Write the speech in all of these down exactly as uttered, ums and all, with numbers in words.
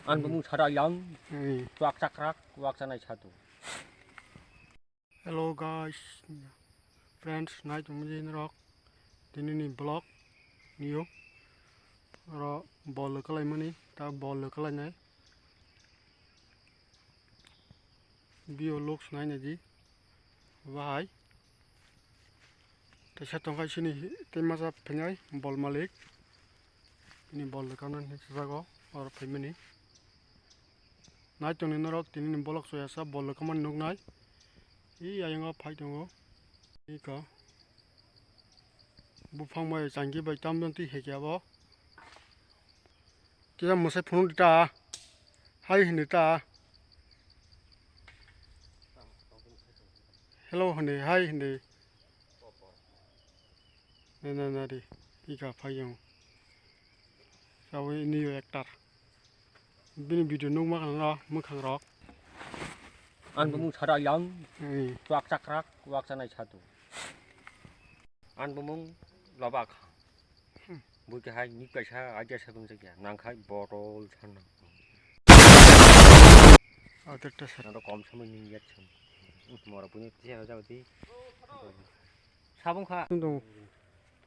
Ang bumung sada yang. Hmm. Tuak chakrak, tuak chanai satu. Hello guys, friends, nai tongmani norok tini ni vlog niyo oro bol kwlaimani ta bol kwlainai. Bio looks nai naidi bahai. Teisa tongkha sini tei masa phinai bol malik. Ini bol dokan ni jago or phaimani. Nai tongni norok tini ni bolok soyasa bol dokan nuknai. I ayang o phai tongo. Iko. Buphang bai changki bai tamjani twi hekya bo. Kisa mwsai phunuk di ta. Hai hindi ta. Hello hindi, hai hindi. Na, na, na di. Ika phai yang. Sawi niyo actor. Bini video nukma khana mwkhang rok. Ang bumung sada yang. Hmm. Tuak chakrak, tuak chanai satu. Ang bumung lobak. Hmm. Bui kahai ni kaisa aja sabung sakya. Nangkhai botol sana. Agar ta sar. Nang kom samai ning yat sam. Mora punya tiya jauh di. Sabung kha. Tung tung.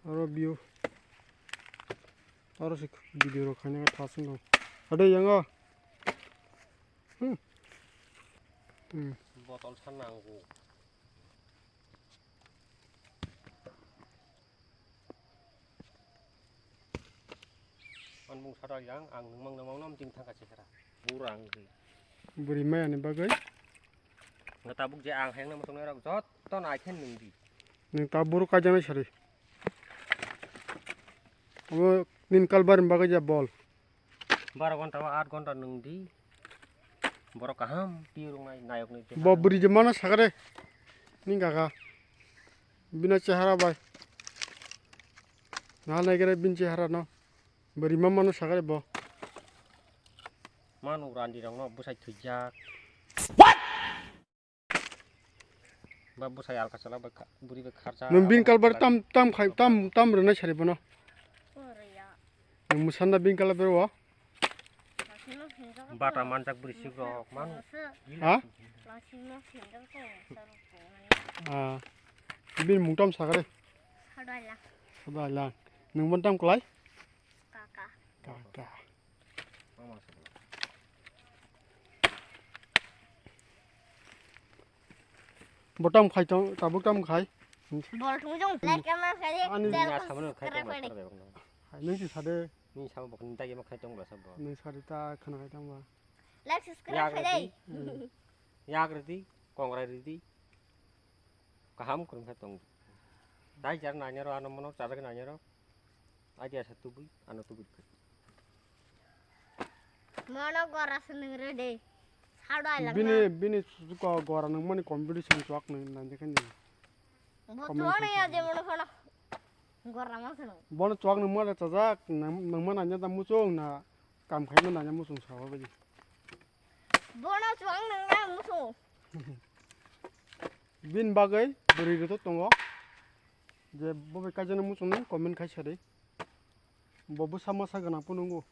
Aro view. Aro sik video rok khaina khe thasung dong. Ade yango. Hmm. Hmm. Botol san nango. Ang bung sada yang, ang nungmang nungmang nom ting thangka chehra. Burang. Buri maya ni bagwi. Nga tabuk je ang heng nama songnai rok jotto naikhen nungdi. Nung ta buru kaijana sari. Omo nin kalbar bagwi ja bol. Baro ghonta o aat ghonta nungdi. Borok kaham twi rwngnai nayokni. Bo bwrwi je mano sakare. Ning kaka. Bina chehara bai. Nahal naikere bin chehara no. Bwrwi ma mano sakare bo. Manu randi rokno bwsai thwijak. Ba bwsai alka chala ba kha-, bwrwi ba kharcha. Nwng bin kalbar tam, tam khai, tam, tam rwnai sari bono. Nwng mwsana bin kalbar o. Bata manjak bwrwi sik rok manu. Ha? Ah. Bin mung tam sakare. Nwng bon tam klai? Kaka. Kaka. Bo tam khai tong, tabuk tam khai. Bol thung jong, like ma khai de, ani share, nya sabano khai tong subscribe khai de. Hai, nung si sade. Ni sama bokni dagi ma khai tong basa bo. Nung sade ta khana khai tong ba. Like subscribe khai de. Yak ridi, kongrai ridi. Kaham kurung khai tong. Dai jar nanya ro ano mono chajak nanya ro. Idea sa tubui, ano tubui. Mono gora swnwng rw de. Sado ai langna. Bini, bini susuko gora nung mani competition chuak nung nang de kanya. Bo chuak nung ya je mono kono. Gora ma swnwng. Bono chuak nung mani chajak, nang, nang ma nanya da muchung na kam khai ma nanya muchung sa ba bai. Bono chuak nung na muchung. Bini bagwi bwrwi rwtwi tongo. Je bo bai kaijana muchungni comment khai sadi. Bo bwsa masa gwnang phano wngo.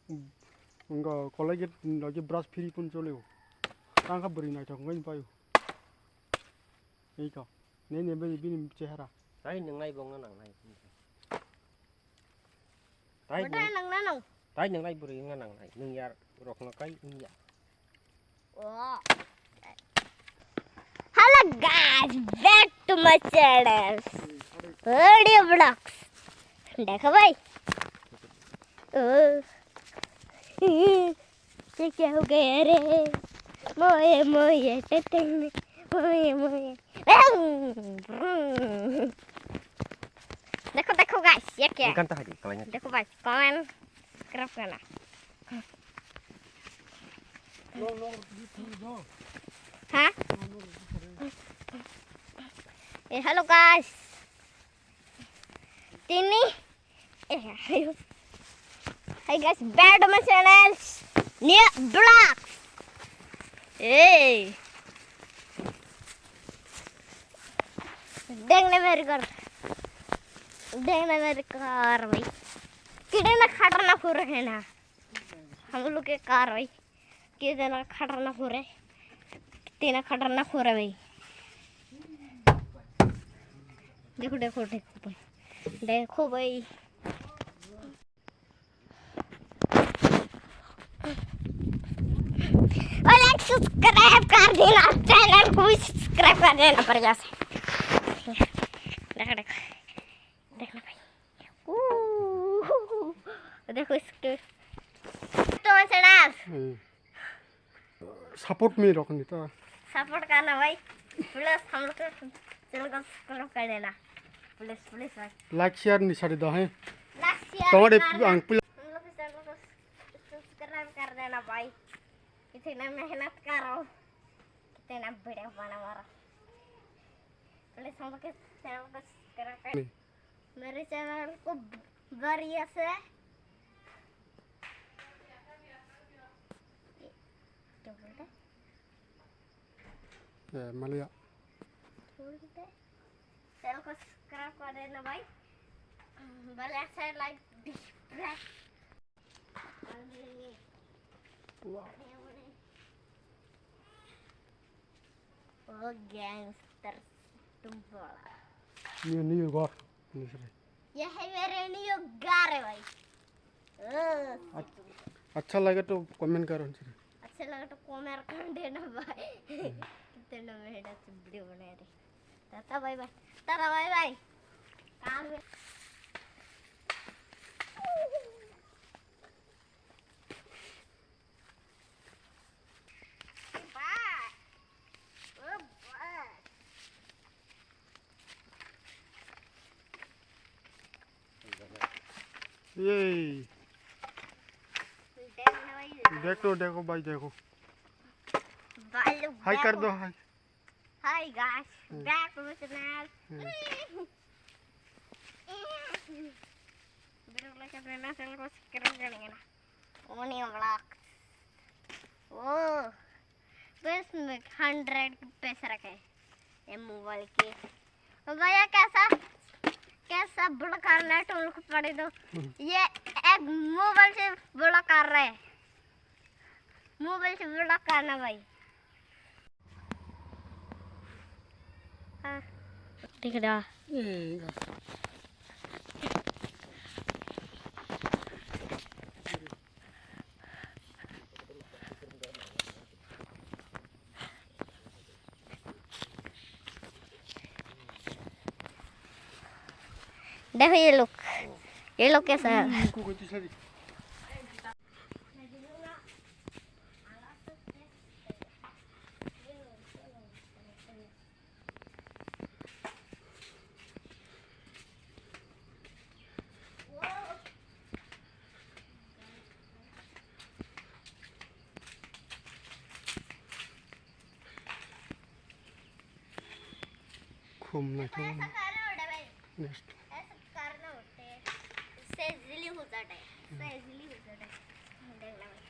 Wngkha college logi brush free phano cholio. Tangkha bwrwi naithok wngwi paio. Eiko. Nini bai bini chehara. Tai nwngnai bo wngna nangnai. Tai nwng-, nang nano. Tai nwngnai bwrwi wngna nangnai. Nwng yar rokno kai wngya. Oh. Hello guys, back to my channel. Audio vlogs. Dekho bhai. Oh. ये क्या हो गया रे? मोए मोए टटन, मोए मोए। देखो, देखो guys, ये क्या है? Ikan tah di, kalau ingat. देखो भाई, comment, subscribe करना। हाँ? ये hello guys। Tini, eh, ayo. Hi guys, back to my channel. New vlogs. Hey. Deng na mere ghar. Deng na mere ghar, bhai. Kide na khata na pura hai na. Hum log ke car, bhai. कितना खतरनाक हो रहा है, कितना खतरनाक हो रहा है भाई। देखो, देखो, देखो भाई, देखो भाई। और एक सब्सक्राइब कर देना, चैनल को भी सब्सक्राइब कर देना बढ़िया से। देखो, देखो, देखो ना भाई। ऊ, देखो इसके। तो ऐसे डांस। हम्म। सपोर्ट में रखनी तो। सपोर्ट करना भाई। प्लस हम लोग को चैनल को सब्सक्राइब कर देना। प्लीज, प्लीज भाई। लाइक शेयर नहीं छाड़ी दो हैं। लाइक शेयर तुम्हारे करना। अंक हम लोग के चैनल को सब्सक्राइब कर देना भाई। इतना मेहनत करो, कितना वीडियो बना मारो। प्लीज हम लोग के चैनल को सब्सक्राइब कर। नहीं। मेरे चैनल को बढ़िया से क्या बोलते हैं? ए, मलिया। बोलते हैं। चैनल को सब्सक्राइब कर देना भाई। भले अच्छा लाइक, डिसलाइक। वाह। ओ गैंगस्टर तुम बड़ा। ये नहीं होगा। दूसरे। ये है मेरे नहीं होगा रे भाई। ओ, अच्छ-, अच्छा लगे तो कमेंट करो। अच्छा लगे तो कमेंट कर देना भाई। हम्म। कितने मेहनत से वीडियो बना रहे। Tata bye bye. Tata bye bye. काम में। बाय। Oh bye. ये। देखो, देखो भाई, देखो। हाय कर दो, hi. Hi guys, hmm. Back to my channel। Hmm. Video को लाइक करना, चैनल को सब्सक्राइब करना। ओनियो ब्लॉग। ओ, बस में हंड्रेड पैसे रखे हैं मोबाइल के। तो भैया कैसा, कैसा ब्लॉग करना है तुम लोग को पढ़े दो। हम्म। ये एक मोबाइल से ब्लॉग कर रहे हैं। मोबाइल से ब्लॉग करना भाई। हाँ। देख रहा। देखो ये लुक, ये लुक कैसा है। खूब नाचो। ऐसा करना होता है भाई। Next। ऐसा करना होता है। Easily हो जाता है। Easily हो जाता है। देखना भाई।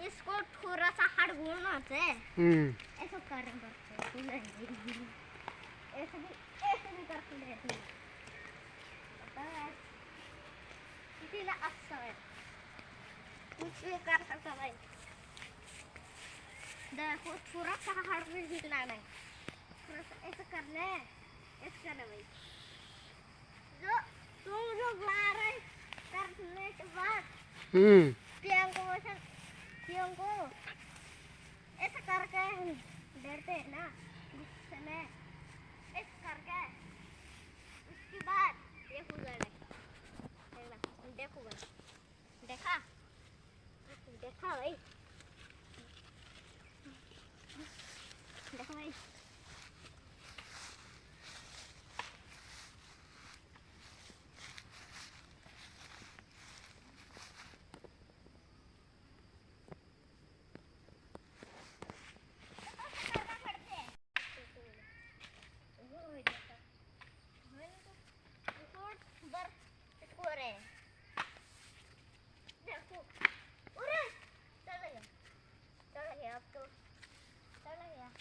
इसको थोड़ा सा हार्ड घूमना होता है। हम्म। ऐसा करना पड़ता है। ऐसे भी, ऐसे भी करके लेते हैं। पता है? इसीलिए अच्छा है। कुछ भी कर सकता भाई। देखो, थोड़ा सा हार्ड भी हिलाना है। थोड़ा सा ऐसे करना है। ऐसे करना भाई। जो, तुम जो ला रहे करने के बाद हम्म। पियांग को वैसे, पियांग को ऐसे करके हम डरते हैं ना, गुस्से में। ऐसे करके, उसके बाद ये हो गया। देखना, देखो भाई। देखा? देखा भाई। देखो भाई। देखो, अरे, चला गया, चला गया, अब तो चला गया।